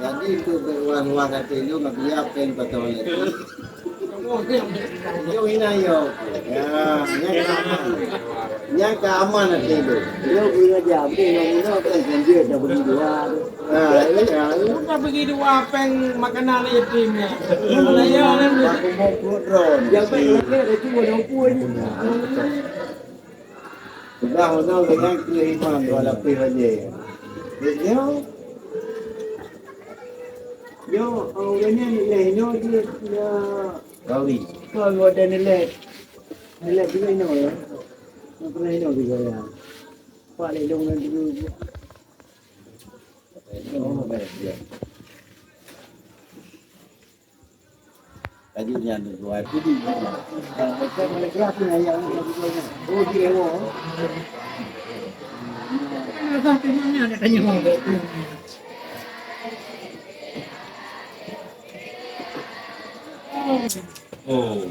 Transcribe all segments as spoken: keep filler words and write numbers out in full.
Jadi, untuk ruang-ruang kata itu, nggak biar apa yang kata orang itu. Yo, ina yo. Ya, nyan ka aman. Nyan ka aman nanti tu. Yo, bila dia habis, nak guna kan, kan dia dah bagi dua tu. Ha, iya, iya. Bukan bagi dua peng makanan yatim ya. Malaya kan. Aku mau perut ron. Yang baik lagi, ada tu, ada apa ni? Sudah, udah, dengan keu imam dua lapis saja. Dia, dia, dia, orang ni, dia, dia, dia, Gauri. Kalau ada nilai, nilai juga ino ya. Yang pernah ino juga ya. Pak Lelong dan juga. Oh, baik, ya. Tadi nyan tu, dua tu di. Kalau macam mana dia pun ayah ni, oh, dia, oh. Ada tanya. Oh.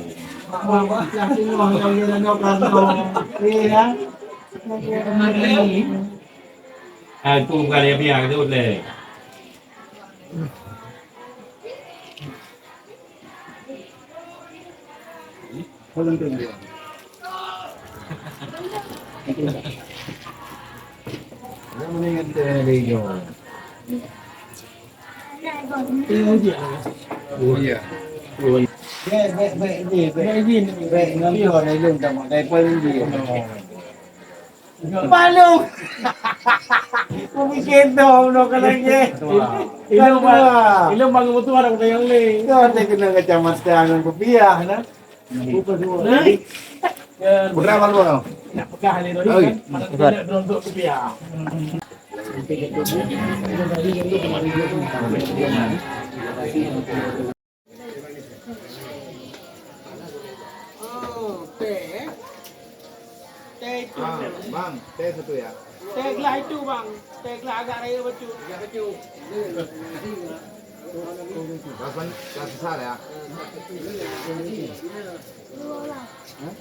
Aku bukan dia biar tu leh. Oh, ya. Baik, baik, baik, baik. Baik, baik, baik. Malu. Kupikir tu, bunoe ka lagèe. Ilong bang, ilong bang beutôi ada nyang lé. Tu ada kena kacamata ngon kupiah, nah. Putra malu. Nak pegang ni tadi kan. Mana kita nak rontok kupiah. Oh, teh, eh? Teh itu. Ah, bang, teh satu ya. Teh gelah itu, bang. Teh gelah agak raya bacut. Agak bacut. Dah sen-, dah selesai ya? Hah?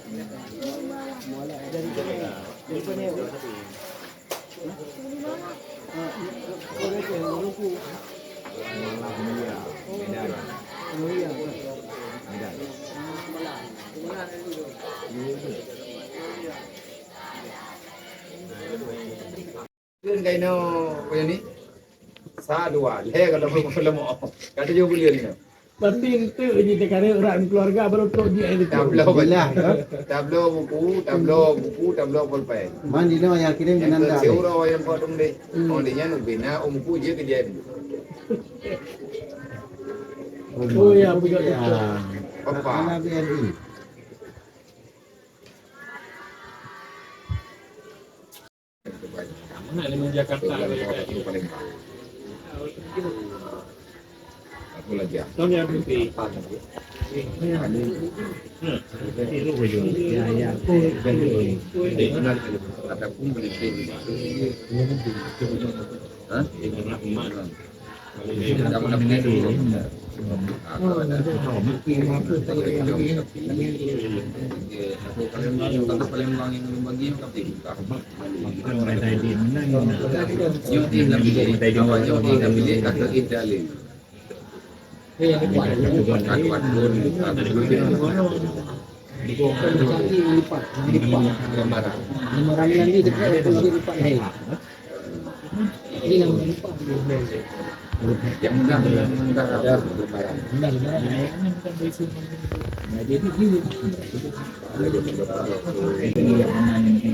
Dari mana? Dari mana? Kheun kainoe, apa ni? Sa dua, lhèe kalau mau, kalau mau. Kata jauh bulian ni. Tapi enteuk jih teukareueng rak keuluwarga baru trok jih ai. Tabloe, tabloe buku, tabloe buku, tabloe pulpen. Man dinoe nyang kirém keunan dah. Siuroe nyang pot dum deh. Hmm. Oh, dia nyan ubena, oh, buku je ke dia. Oh, ya, betul, betul. Apa? Anak B R I. Mana ni Jakarta ni? Apa lagi? Tahun yang berhenti. Ya, ya. Hah? Bukan kaki yang lipat, yang lipat. Gambaran. Nomor ramian ni dekat tu lipat, hei. Ini yang lipat. Yang mudah, yang mudah ada gambaran. Mudah gambaran. Nah, jadi ini. Ini yang mana ini?